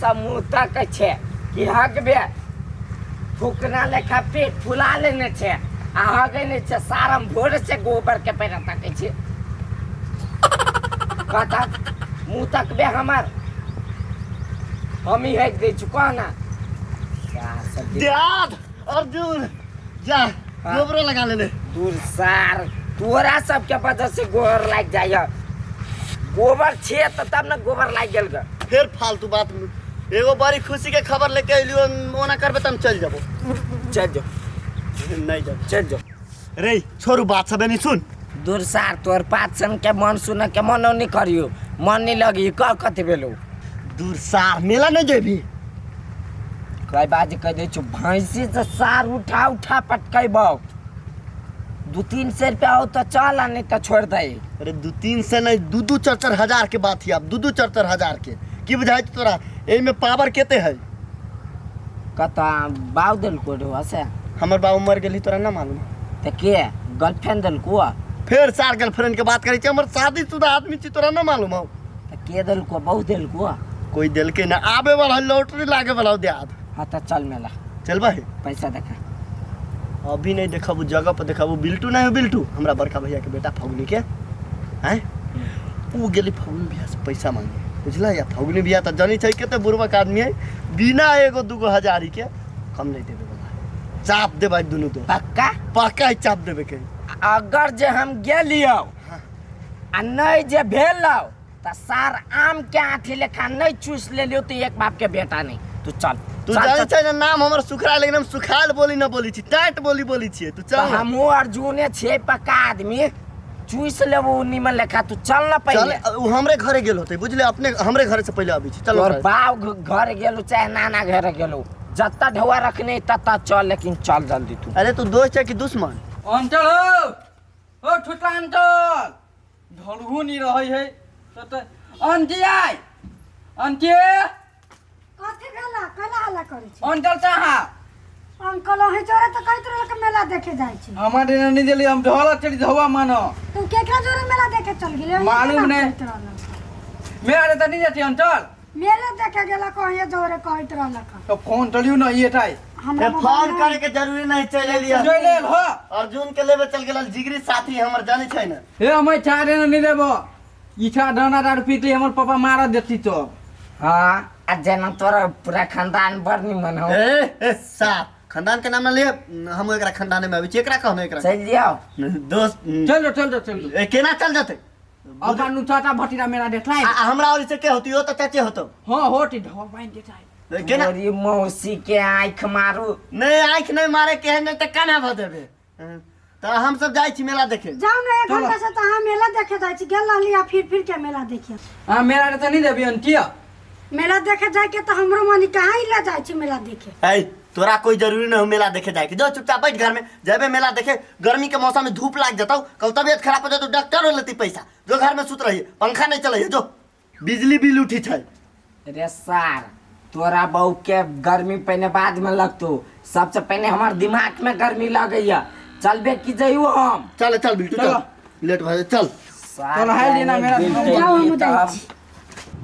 सब मुँह तकै छै कि हगबे फुकना लेखा पेट फुला लेने छै आ हगै नहि छै। सारम भोर से गोबर के पैरा तकै छै। कता मुँह तकबे हमर, हम ही हगि दै छी। कह ना सार सब दियाद अर्जुन जा। हाँ। गोबरो लगा लेले। दूर सार, तोरा सबके वजह से गोबर लागि जाइए। गोबर छे तऽ तब ने गोबर लागि गेल ग। फिर फालतू बात में एगो बड़ी खुशी के खबर लेके अइलियो, ओना करबे त हम चल जबो। चल जो। नहीं जब। चल जो। रे छोड़ू बात सब नहीं सुन। दूर सार, तोर पात सन के मन सुन के मनो नहीं करियो, मन नहीं लगी। कह कथी भेलो? दूर सार, मेला नहीं जेबी? कई बाज कह दै छु, भैंसी से सार उठा उठा पटकैबौ। 2-3 सौ रुपया हो तो चल आ नहीं तो छोड़ दे। अरे 2-3 सौ नहीं, 2-2 4-4 हजार के बात ही। अब 2-2 4-4 हजार के की बुझाई छै तोरा? एहिमे पावर केते है? कत बाउ देलको रे से? हमर बाबू मर गेली, तोरा ना मालूम? तऽ के गर्लफ्रेंड देलको? फेर सार गर्लफ्रेंड के बात करै छै। हमर शादीशुदा आदमी छी, तोरा ना मालूम हौ? तऽ के देलको? बहु देलको? कोई देलके ना, आबे वाला लॉटरी लागे वाला हो दियाद। हाँ तऽ चल मेला। चलबा है? पैसा देखा। अभी नहीं देखबू, जगह पर देखबू। बिल्टू नहीं हो, बिल्टू हमरा बड़का भैया के बेटा फगुनी के हैं, उ गेली फगुनी भैया से पैसा मांगे, बुझला? या फगुनी भैया तऽ जानी छै कते बुड़बक आदमी है, बिना एगो दूगो हजारी के कम नहीं देबे वाला। चाप देबै दुनू तो। पक्का? पक्का ही चाप देबे के। अगर जे हम गेलियौ आ नहीं जे भेलौ तऽ सार आम के आँठी लेखा नहीं चूस लेलियौ तऽ एक बाप के बेटा नहीं। तू चल। तू चल, जानी चल। छै ने नाम हमर सुखरा, लेकिन हम सुखाल बोली न बोली छी, टाइट बोली बोली छियै। तू चल तऽ ना। हमहूँ अर्जुने छियै, पक्का आदमी, चूस लेबो निमन लेखा। तू चल ना चल। पहिले। उ हमरे घरे गेल होते, बुझले? अपने हमरे घरे से पहिले अबै छी, चल। तोर बाप घर गेलू चाहे नाना घर गेलू, जत्ता ढौआ रखने तत्ता चल, लेकिन चल जल्दी तू। अरे तू दोस्त है कि दुश्मन? अंचल हो, हो ठुटला अंचल, ढलहु नहीं रहै है त अंटियाय अंटिये। कथी भेला? कैला हल्ला करै छी? अंचल चाहा। अंकल अहीं जोरे तऽ कहैत रहल कि मेला देखे जाइ छी। हमार देना नहीं दिली, हम ढोला चली धोवा मानो। तू केकरा जोरे मेला देखे चल गेली? अहीं मालूम केना नहि। कहैत रहल? मेरा रे त नहीं जाती अंचल। मेला देखे गेला कहीं जोरे कहैत रहलक। तो फोन चलियो ना ये टाई। हमरा ए, मोबाइल फोन नहि। करे के जरूरी नहीं, चल एलियै। चल लेल हो। अर्जुन के लेबे चल गेल, जिगरी साथी हमर, जानी छै ने। हे हम चाह देना नहीं देबो, इछा दाना दारू पीते हमर पापा मार देती तो। हाँ, आ जेना तोरा पूरा खानदान बड़ निमन हो। ए ए साहब, खानदान के नाम ना लिए। हम एकरा खानदाने में आबै छी, एकरा कहनो एकरा। चलि जाओ। दोस्त। चल जो, चल जो, चल जो। ए, केना चल जते? अपन नु चाचा भतीजा मेरा देखला। आ आ हमरा और से के होती हो त चाचे होतो। हाँ होती, ढोवा बांध देता है। ए, केना? तोरी मौसी के आँखि मारू। नहीं, आँख नहीं मारे के है, नहीं त काना भ देबे। त हम सब जाइ छी मेला देखे। जाउ ने, एक चलो। घंटा से तऽ अहाँ मेला देखे जाइ छी। गेल रहली आ फिर फिर के मेला देखे। हाँ, मेरा रे त नहीं देबी अंटिया। मेला देखे जाय के तऽ हमरो मन कहाँ ही ले जाइ छी मेला देखे। ऐ तोरा कोई जरूरी नहीं हो मेला देखे जाए के, जो चुपचाप बैठ घर में। जेबे मेला देखे, गर्मी के मौसम में धूप लाग जतौ, कल तबियत खराब हो जतौ, डॉक्टर हो लेती पैसा। जो घर में सुत रही, पंखा नहीं चलै है, जो बिजली बिल उठी छै। रे सार, तोरा बहू के गर्मी पहिने बाद में लगतो, सबसे पहले हमार दिमाग में गर्मी लगैया। चलबे की जइयो हम? चल चल बिल्टू, चल, लेट भऽ जेतै, चल। सार, चल, हाय लेना मेरा। जाउ, हमहूँ जाइ छी।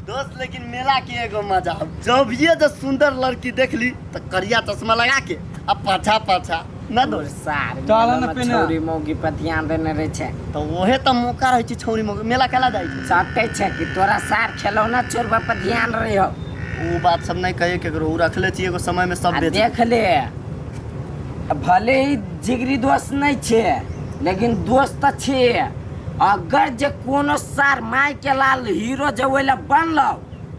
दोस्त, लेकिन मेला के एगो मजा, जब ये जो सुंदर लड़की देख ली तो करिया चश्मा लगा के अब पाछा पाछा ना दोस्त। सार, चल ना मेला में पिना। छौरी मौगी पर ध्यान देने रहे छै। तो वहे तो मौका रहै छै, छौरी मौका मेला केला जाइ छै। सटे छै कि तोरा सार खेलौना चोरबा पर ध्यान रहे हो। उ बात सब नहीं कहे केकरो, उ रखले छी एगो समय में सब आ बेच। देख ले, भले ही जिगरी दोस्त नहीं छे लेकिन दोस्त तऽ छे। अगर जे कोनो सार माय के लाल हीरो जे ओहि लए बनलौ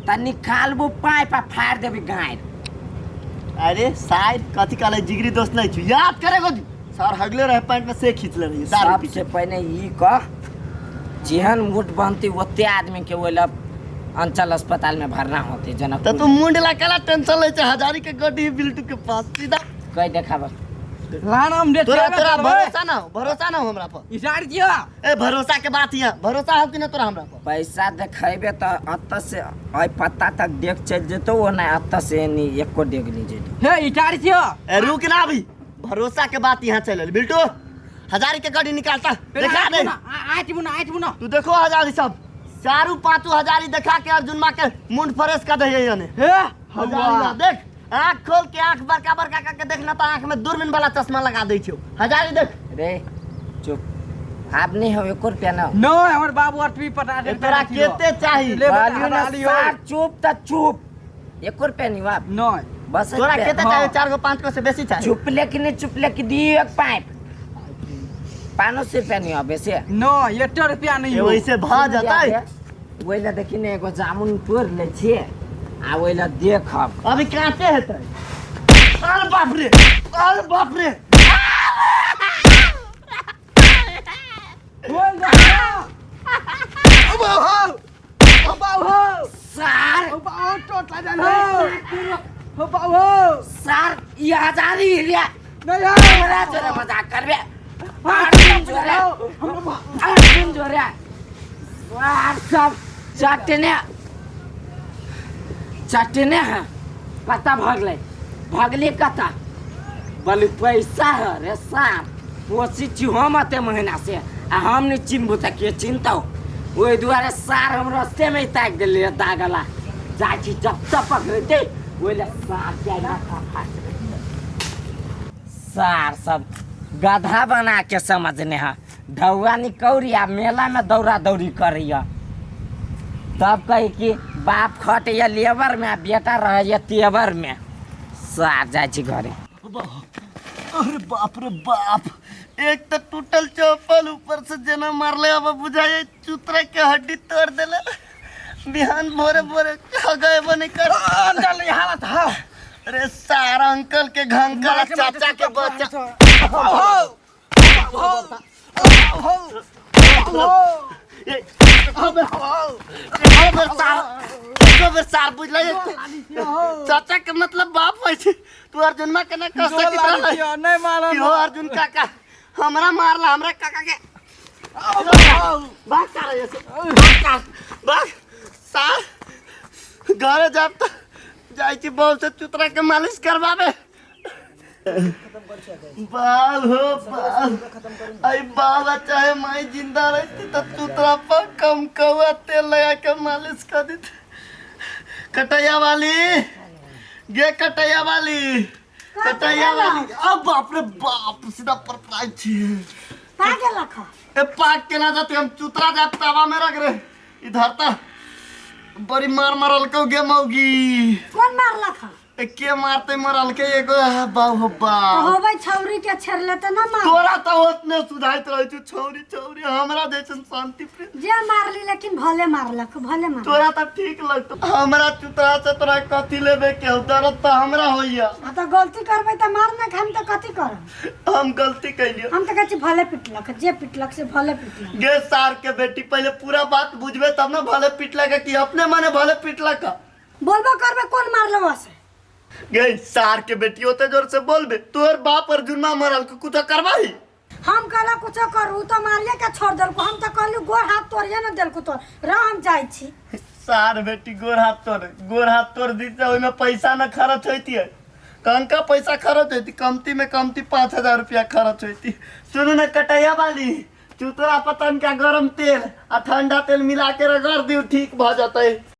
तऽ निकालबो पाइप आ फाड़ि देबी गाँड़। अरे साइड कथी कहले? जिगरी दोस्त नहीं छी, याद करे गो सर, हगले रहे पैंट में से खींच ले रही दारू पी के। सबसे पहिने ई कह, जेहन मुठ बनती ओते आदमी के ओहि लए अंचल अस्पताल में भरना होते तो जनकपुर। तू मुंड ला केला टेंशन ले छै? हजारी के गड्डी बिल्टू के पास सीधा। कहि देखाब। लान हम देख। तोरा तोरा भरोसा ना हो, भरोसा ना हो हमरा पर। इशार किया? ए, भरोसा के बात हिया, भरोसा हो कि ना तोरा हमरा पर? पैसा देखेबे तऽ अतऽ से एहि पत्ता तक देख चलि जेतौ, ओना अतऽ से एनी एको डेग नहि जेतौ। हे इशार किया? ए रुक ना, अभी भरोसा के बात यहाँ चल। बिल्टू, हजारी के गड्डी निकालता देखा दे। आठ बुना, आठ बुना। तू देखो, हजारी सब चारू पांचू हजारी देखा के अर्जुन माँ के मुंड फ्रेश कर दे यानी। हे हजारी ला देख, आँख खोल के आँख बड़का बड़का करके देखना तो आँख में दूरबीन वाला चश्मा लगा दै छौ। हजारी देख। रे चुप, आब नहीं हो एको रुपया ना। नहीं, हमर बाबू अटवी पटा दे। तोरा केते चाही? ले बेटा, कहलियौ ना, हजारी हो। सार चुप त चुप, एको रुपया नहीं बाप। नहीं। बस तोरा रुपया। केते हाँ। चाही? 4 गो 5 गो से बेसी चाही? चुप लेके नहीं, चुप लेके दियो एक पाइप, 500 रुपया नहीं हो बेसी। नहीं, एको रुपया नहीं हो। वैसे भ जतै। ओहि लए देखी ने एगो जामुन तोड़ि लै छियै आ ओहि लए देखब। अभी काटे हेतै। अरे बाप रे, अरे बाप रे। बोल दे। ओ बाबू हो, ओ बाबू हो। सार। ओ बाबू, टोटला जान हो। ओ बाबू हो। सार, ई हजारी रे। नहीं हो। हमरा जोरे मजाक करबे? अर्जुन जोरे, अर्जुन जोरे। सार सब चटने चटने है। कतऽ भगलै? भगली कतऽ? बोली पैसा है रे सार, पोसी छी हम एते महीना से आ हम नहि चिन्हबू तऽ के चिन्हतौ? ओहि दुआरे सार हम रस्ते में ताकि देलियै दागला। जाइ छी जब तक पकड़ेतै ओहि लए सार के माथा फाटि। सार सब गधा बना के समझने है, ढौआ निकौरी आ मेला में दौड़ा दौड़ी करैया। तब कही कि बाप खटैया लेबर में आ बेटा रहैया तेबर में। सार जाइ छी घरे। अरे बाप रे बाप, एक तो टूटल चप्पल, ऊपर से जना मारले, अब बुझाए चूतरा के हड्डी तोड़ देले। बिहान भोरे भोरे गए बने कर। अंकल, ये हालत है। अरे सारा अंकल के घंकल चाचा के बच्चा। हो हो हो हो। ए, अबे अबे सार, अबे सार, बुझलै चाचा के मतलब बाप होइ छै। तू अर्जुनमा के ना कह सकैत रहलै नहीं मारल। कि हो अर्जुन काका हमरा मारला, हमरा काका के। भाग सारा ऐसे, भाग भाग सार। घरे जाब त जाइ छी बहू से चुतरा के मालिश करवाबे। बाल हो बाल, आई बाबा चाहे माई जिंदा रहती तो चुतरा पर कम कौआ तेल लगा के मालिश कर देती। कटैया वाली गे, कटैया वाली, कटैया वाली। अब बाप रे बाप, सीधा पर पाई छी। पा गेलक ह? ए पाक केना जाते? हम चुतरा जात तवा में रख रे। इधर ता बड़ी मार मारल को गे मौगी। कौन मारलक ह? ए के मारते मरल के एगो बाऊ हो तो बाप। होबै छौरी के छेड़ले त ना मार। तोरा तो ओतने सुधाइत रहै छौ छौरी छौरी, हमरा जैसन शांति प्रिय। जे मारली लेकिन भले मारलक, भले मारलक। तोरा तो ठीक लगतो, हमरा चुतरा से तोरा कथी लेबे के हौ? दर्द तो हमरा होइया। आ त गलती करबै त मार ना खाम त कथी करब? हम गलती कैलियो? हम त कहै छी भले पिटलक, जे पिटलक से भले पिटलक। गे सार के बेटी, पहले पूरा बात बुझबे तब ना भले पिटलक कि अपने मने भले पिटलक। बोलबो करबै कोन मारलो से। गे सार के बेटी, ओते जोर से बोलबे तोर बाप अर्जुनमा मरल के कुछ करबाही? हम कहला कुछो करू तो मारिए के छोड़ देलको। हम त कहलु गोड़ हाथ तोड़िए ना देलको, तो रह हम जाइ छी। सार बेटी, गोर हाथ तोड़, गोर हाथ तोड़ दी से ओहिमे पैसा न खर्च होती है? कंका पैसा खर्च होती? कमती में कमती 5000 रुपया खर्च होती। सुनू ना कटैया वाली, चुतरा पतन का गरम तेल आ ठंडा तेल मिला के रगड़ दियो, ठीक भ जतै।